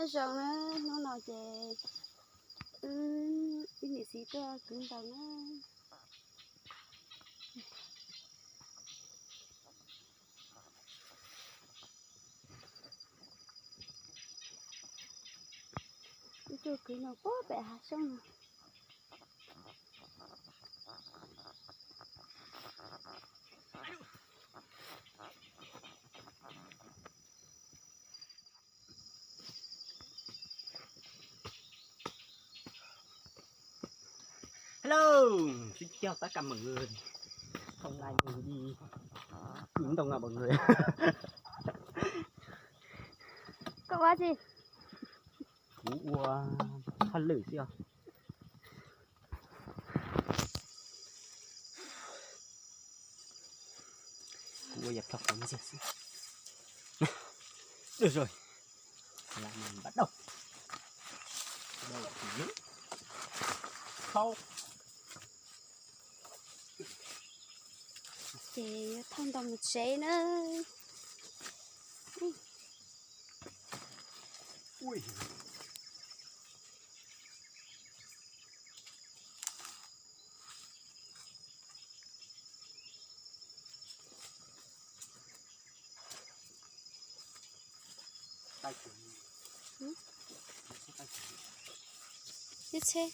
Nyob zoo na, hnub no ces wb, wb niam txiv tuaj kwv ntaus na. Wb tuaj kwv ntaus puag pem hav xyoob no. Hello, xin chào tất cả mọi người. Hôm nay mình đi kiếm đồng ngọc mọi người. Koj ua dab tsi? Kuv ua hauj lwm xwb os. Kuv ua yam plhom qhov ntxiag xwb. Được rồi. Làm mình bắt đầu. Khâu. Ces yuav thauj ntoo mus tsev na. Ui. Ib txheb.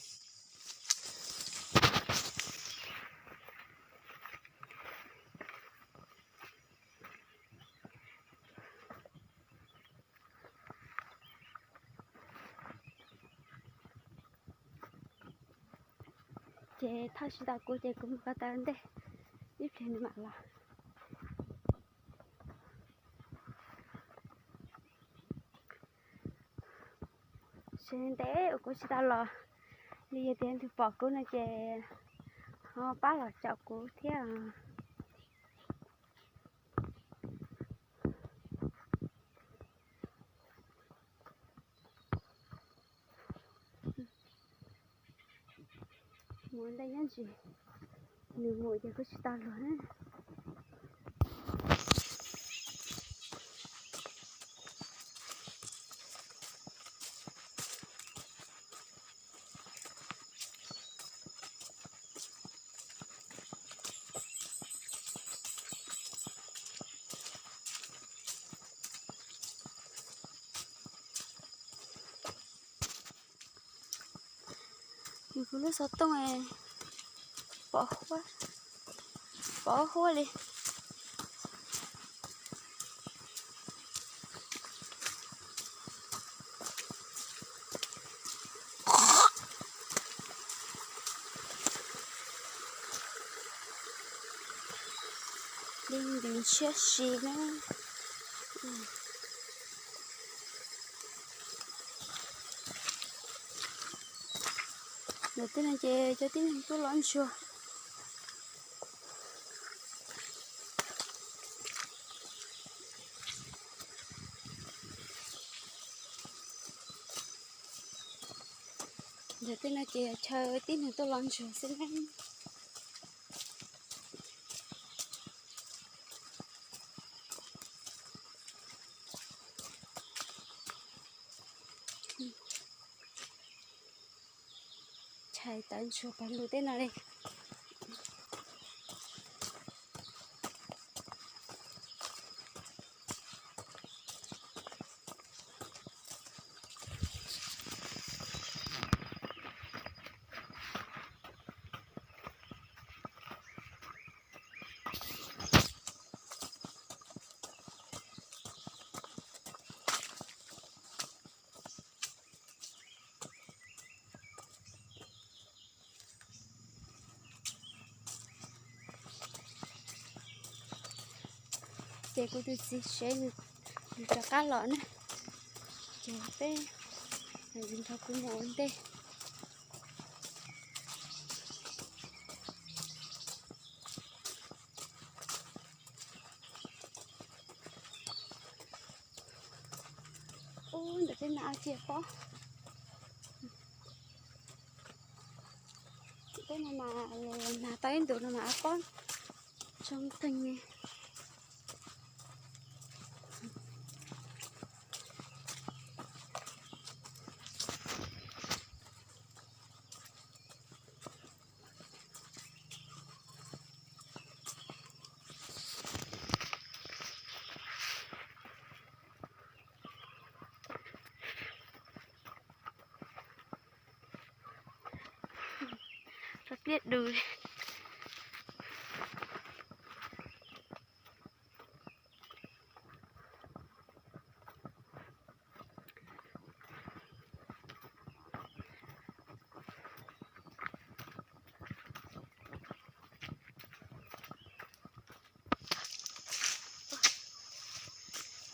Ces thauj tsis tau kuv ces kuv mus ko taw ntej, ib pliag nws mam los. Tseem ntev uas kuv tsis tau los li, yog tias nws pom kuv no ces ho pab los caum kuv thiab. Mus ntej nyob ntsis, nws mus ces kuj tsis tau luag na. Kuv lub xov tooj pom huab, pom huab li. Li ntim ntshiab si na. Ntawm tej no ces cov tib neeg tuaj lov ntsuag. Ntawm tej no ces chaw tib neeg tuaj lov ntsuag xwb na. Tshais tawv ntsuag pawg lug tej no li. Ces kuv tus txiv sev nws rov qab los na, ces peb, nws nrog kuv mus ua ntej. Ub, ntawm tej no av cia pob. Tej no mas nag tau ib ntus no mas av pob zoo qeeg li. Diab dub.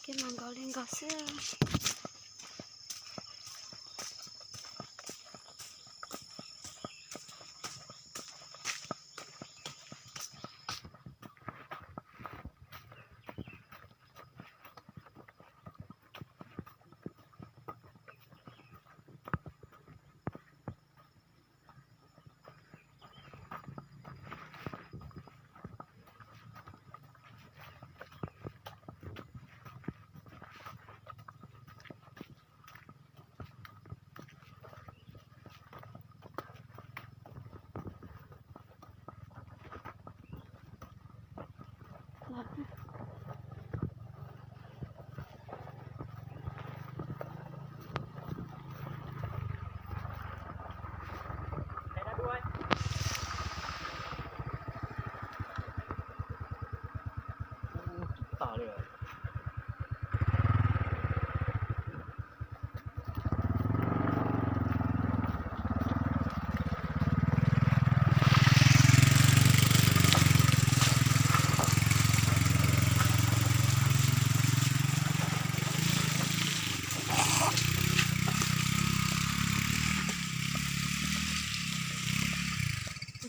Kev mas nkaus li nkaus xwb.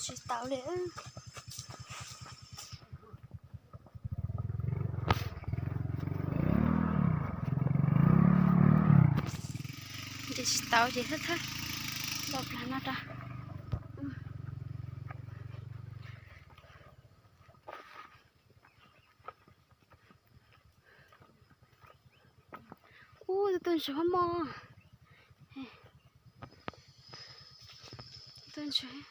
Tsis tau li. Ces tsis tau ces thawj thawj los plas no rau. Ub, tuaj ntsuag mog. Tuaj ntsuag.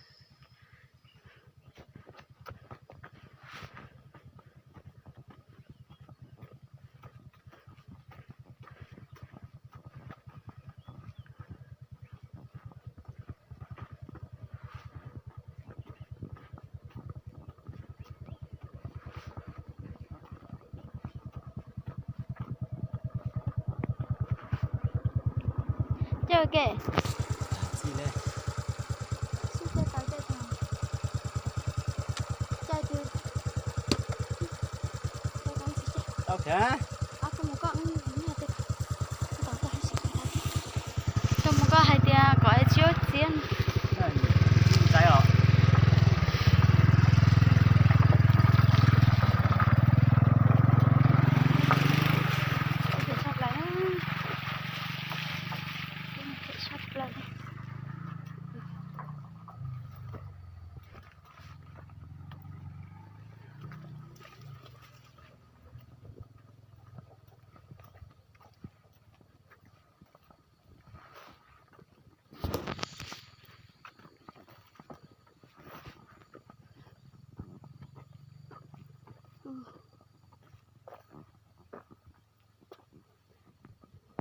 Coj ke. Tau kawg. Koj mus koj hais tias kom tsis ua txiab.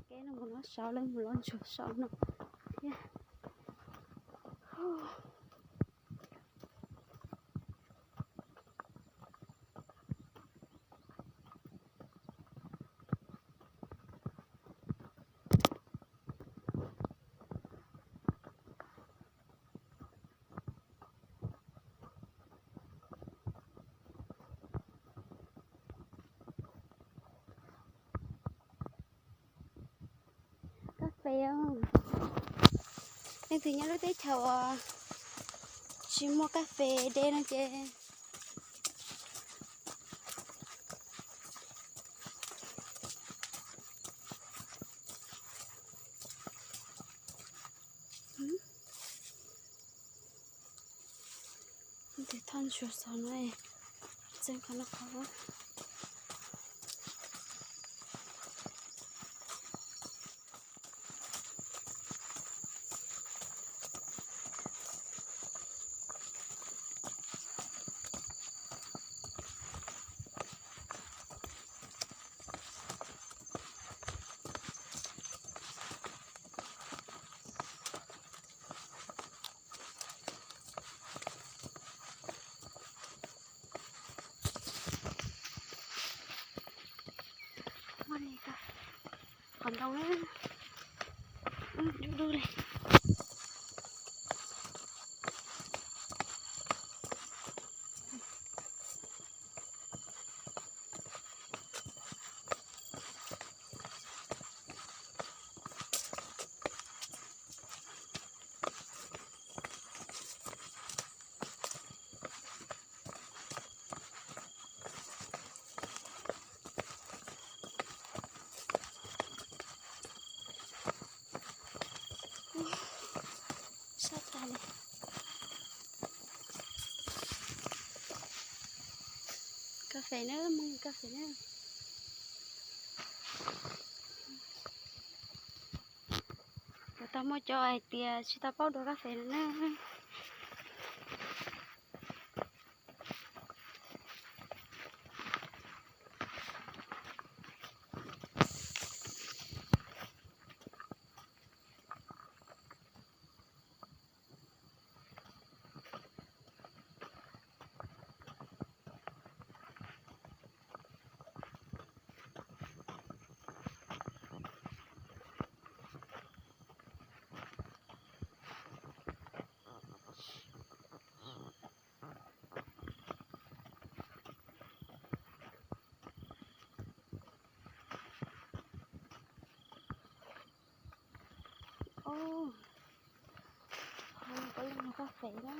Kev no mus no saud, lawv mus los ntsuag saum no thiab. Kab fes os. Leej twg nyob lub teb chaws uas tsis muaj kab fes de no ces Tus thoj ntsuag xav no, txeeb qhov no qhov. Au, dub dub li. Sab tas li. Kas fes na, mus kas fes na. Kuv tau muaj cov hais tias tsis tau paub dua kas fes na. Ub, peb los mus kas fes na.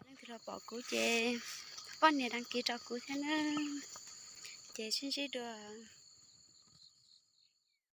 Leej twg los pom kuv ces poj niam đăng ký rau kuv thiab na. Ces sib ntsib dua.